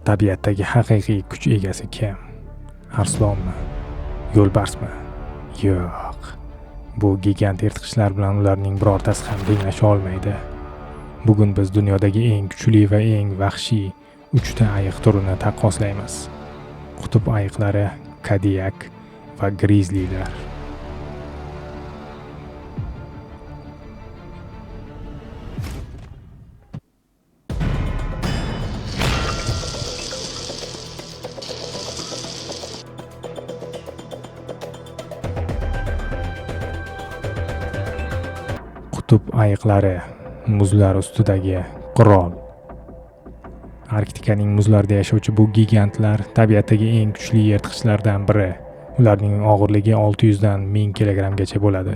Tabiatdagi haqiqiy kuch egasi kim? Arslonmi? Yo'lbarsmi? Yo'q. Bu gigant yirtqichlar bilan ularning birortasi ham tenglasha olmaydi. Bugun biz dunyodagi eng kuchli va eng vahshiy uchta ayiq turini taqqoslaymiz. Qutb ayiqlari, kodiak va grizlilar. Qutb ayiqlari muzlar ustidagi qirol. Arktikaning muzlarida yashovchi bu gigantlar tabiatdagi eng kuchli yirtqichlardan biri. Ularning og'irligi 600 dan 1000 kilogrammgacha bo'ladi.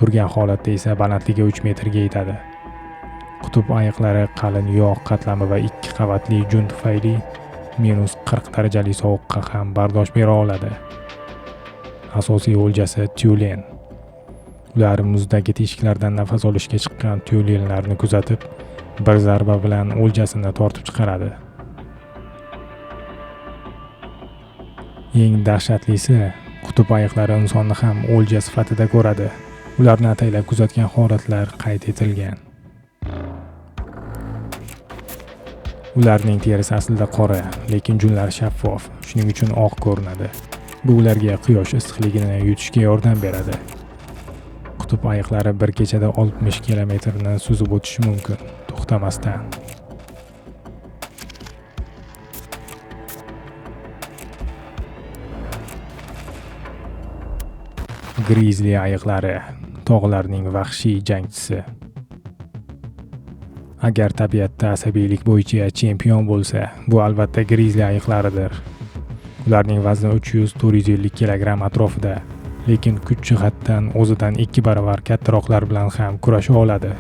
Turgan holatda esa balandligi 3 metrga yetadi. Qutb ayiqlari qalin yog' qatlami va 2 qavatli jun tufayli -40 darajali sovuqqa ham bardosh bera oladi. Asosiy o'ljasi tyulen. Ular muzdagi teshiklardan nafas olishga chiqqan tyulenlarni kuzatib, bir zarba bilan o'ljasini tortib chiqaradi. Eng dahshatlisi, qutb ayiqlari insonni ham o'lja sifatida ko'radi. Ularni ataylab kuzatgan holatlar qayd etilgan. Ularning terisi aslida qora, lekin junlari shaffof, shuning uchun oq ko'rinadi. Bu ularga quyosh issiqligini yutishga yordam beradi. Qutb ayiqlari bir kechada 60 kilometrni suzib o'tishi mumkin, to'xtamasdan. Grizli ayiqlari tog'larning vahshiy jangchisi. Agar tabiatda asabiylik bo'yicha chempion bo'lsa, bu albatta grizli ayiqlaridir. Ularning vazni 300-450 kilogramm atrofida, lekin kuch jihatdan o'zidan 2 baravar kattaroqlar bilan ham kurasha oladi.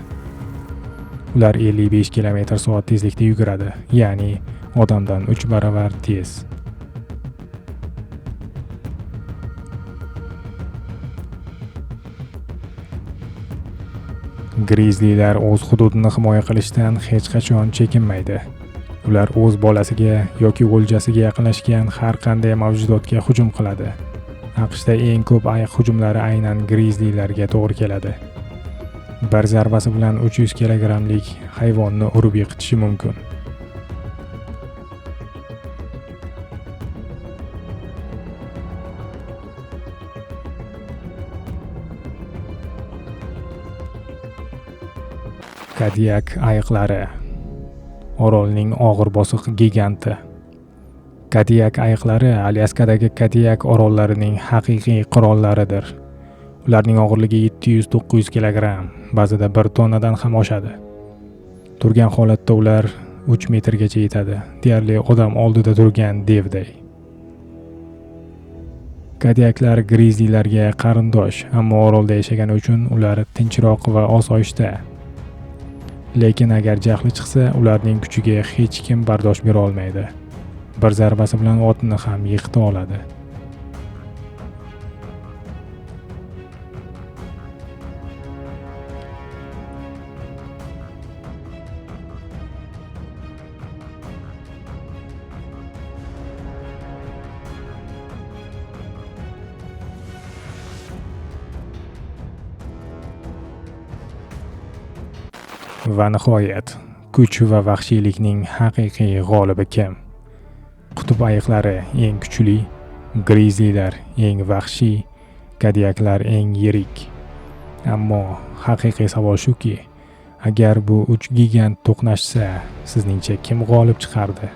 Ular 55 km/soat tezlikda yuguradi, ya'ni odamdan 3 baravar tez. Grizlilar o'z hududini himoya qilishdan hech qachon chekinmaydi. Ular o'z bolasiga yoki o'ljasiga yaqinlashgan har qanday mavjudotga hujum qiladi. AQShda eng ko'p ayiq hujumlari aynan grizlilarga to'g'ri keladi. Bir zarbasi bilan 300 kilogrammlik hayvonni urib yiqitishi mumkin. Kodiak ayiqlari orolning og'ir bosiq giganti. Kodiak ayiqlari Alyaskadagi Kodiak orollarining haqiqiy qirollaridir. Ularning og'irligi 700-900 kilogramm, ba'zida 1 tonnadan ham oshadi. Turgan holatda ular 3 metrgacha yetadi, deyarli odam oldida turgan devday. Kodiaklar grizlilarga qarindosh, ammo orolda yashagani uchun ular tinchroq va osoyishta. Lekin agar jahli chiqsa, ularning kuchiga hech kim bardosh bera olmaydi. Bir zarbasi bilan otni ham yiqita oladi. Va nihoyat, kuch va vahshiylikning haqiqiy g'olibi kim? Qutb ayiqlari eng kuchli, grizlilar eng vahshiy, kodiaklar eng yirik. Ammo haqiqiy savol shuki, agar bu 3 gigant to'qnashsa, sizningcha kim g'olib chiqardi?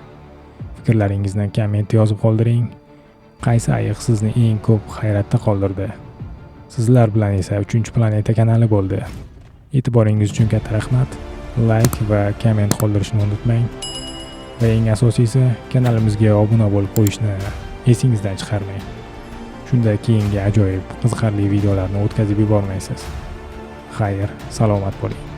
Fikrlaringizni kommentda yozib qoldiring. Qaysi ayiq sizni eng ko'p hayratda qoldirdi? Sizlar bilan esa 3-planeta kanali bo'ldi. E'tiboringiz uchun katta rahmat. Like va komment qoldirishni unutmang. Va eng asosiysi, kanalimizga obuna bo'lib qo'yishni esingizdan chiqarmang. Shunda keyingi ajoyib, qiziqarli videolarni o'tkazib yubormaysiz. Xayr, salomat bo'ling.